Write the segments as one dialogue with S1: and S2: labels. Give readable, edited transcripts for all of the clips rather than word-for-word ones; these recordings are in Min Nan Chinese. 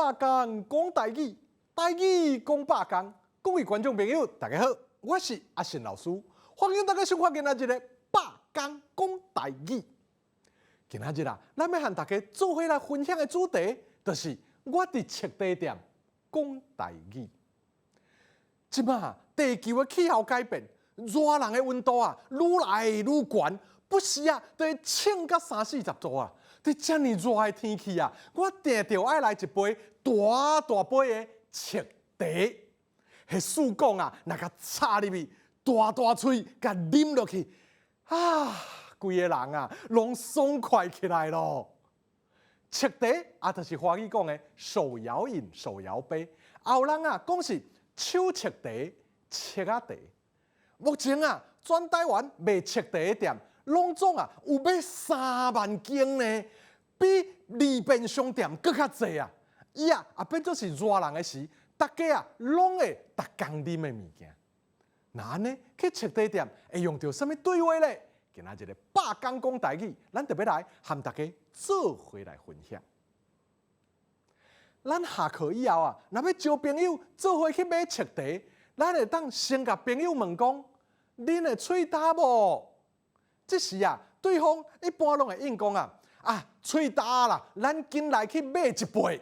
S1: 百工講台語，台語講百工。各位觀眾朋友，大家好，我是阿信老師，歡迎大家收看今仔日的百工講台語。今仔日啊，咱欲和大家做伙來分享的主題，就是我佇捙茶店講台語。這馬地球的氣候改變，熱人的溫度啊，愈來愈懸，不時啊，都會衝到三四十度啊！佇遮爾熱的天氣啊，我定著愛來一杯大大杯的捙茶。彼試講啊，若共插入去，大大喙共啉落去，啊，規个人啊，攏爽快起來咯。捙茶啊，就是華語講的手搖飲、手搖杯。也有人啊，講是手捙茶、捙仔茶。目前啊，全台灣賣捙茶的店，攏總啊有欲3萬間呢，比利便商店閣較濟啊！伊啊也變做是熱人的時，大家啊攏會逐工啉的物件。若按呢去捙茶店會用著啥物對話咧？今仔日的百工講台語，咱就欲來和大家做伙來分享。咱下課以後啊，若欲招朋友做伙去買捙茶，咱會當先共朋友問講：恁會喙焦無？這時啊，對方一般攏會應講啊，啊，喙焦啦，咱緊來去買一杯。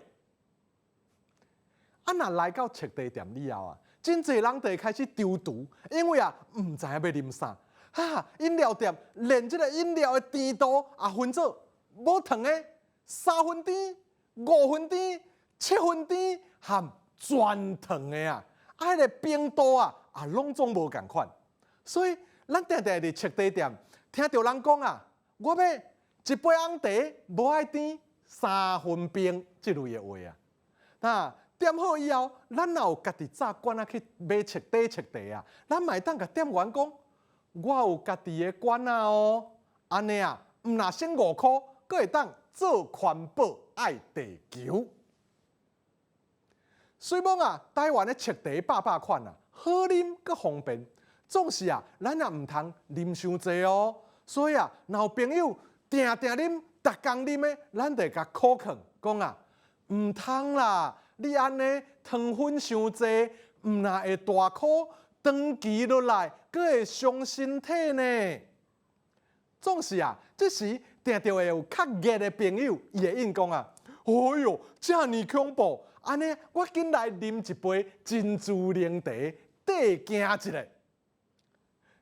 S1: 啊，若來到捙茶店以後啊，真濟人就會開始躊躇，因為啊，毋知影欲啉啥。哈，飲料店連這个飲料的甜度也分做無糖的、3分甜、5分甜、7分甜和全糖的啊。啊，彼个冰度啊，也攏總無仝款。所以，咱定定佇捙茶店聽著人講啊，我欲一杯紅茶，無愛甜，三分冰這類的話啊。那點好以後，咱若有家己紮罐仔去買捙茶捙茶啊，咱嘛會當共店員講，我有家己的罐仔哦，按呢啊，毋若省5箍，閣會當做環保愛地球。雖罔啊，台灣的捙茶百百款啊，好啉閣方便，總是啊，咱也毋通啉傷濟哦。所以啊，若有朋友定定啉，逐工啉的，咱就會共苦勸講啊，毋通啦，你按呢糖分傷濟，毋若會大箍，長期落來，閣會傷身體呢。總是啊，這時定著會有較熱的朋友，伊會應講啊，哎喲，遮爾恐怖！按呢，我緊來啉一杯珍珠奶茶，綴驚一下。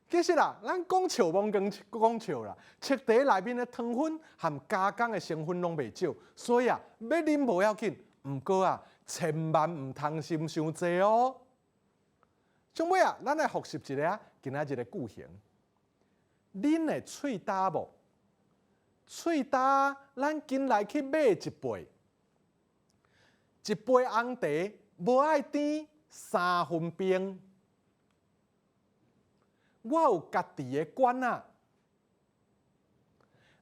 S1: 其實啦，咱講笑罔講講笑啦，捙茶內面的糖分和加工的成分攏袂少，所以啊，欲啉無要緊，毋過啊，千萬毋通啉傷濟哦。上尾啊，咱來複習一下今仔日的句型。恁會喙焦無？喙焦，咱緊來去買一杯。一杯紅茶，無愛甜，三分冰。我有家己的罐仔，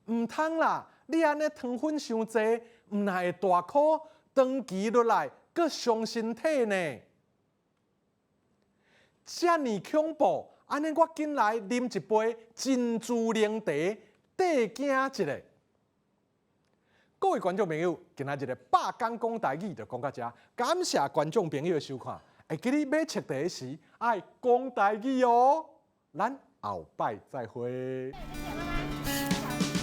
S1: 毋通啦！你按呢糖分傷濟，毋若會大箍，長期落來，閣傷身體呢。遮爾恐怖，按呢我緊來啉一杯珍珠奶茶，綴驚一下。各位觀眾朋友，今仔日的百工講台語就講到遮，感謝觀眾朋友的收看。會記得買捙茶時愛講台語哦。咱後擺再會。
S2: 謝謝媽媽。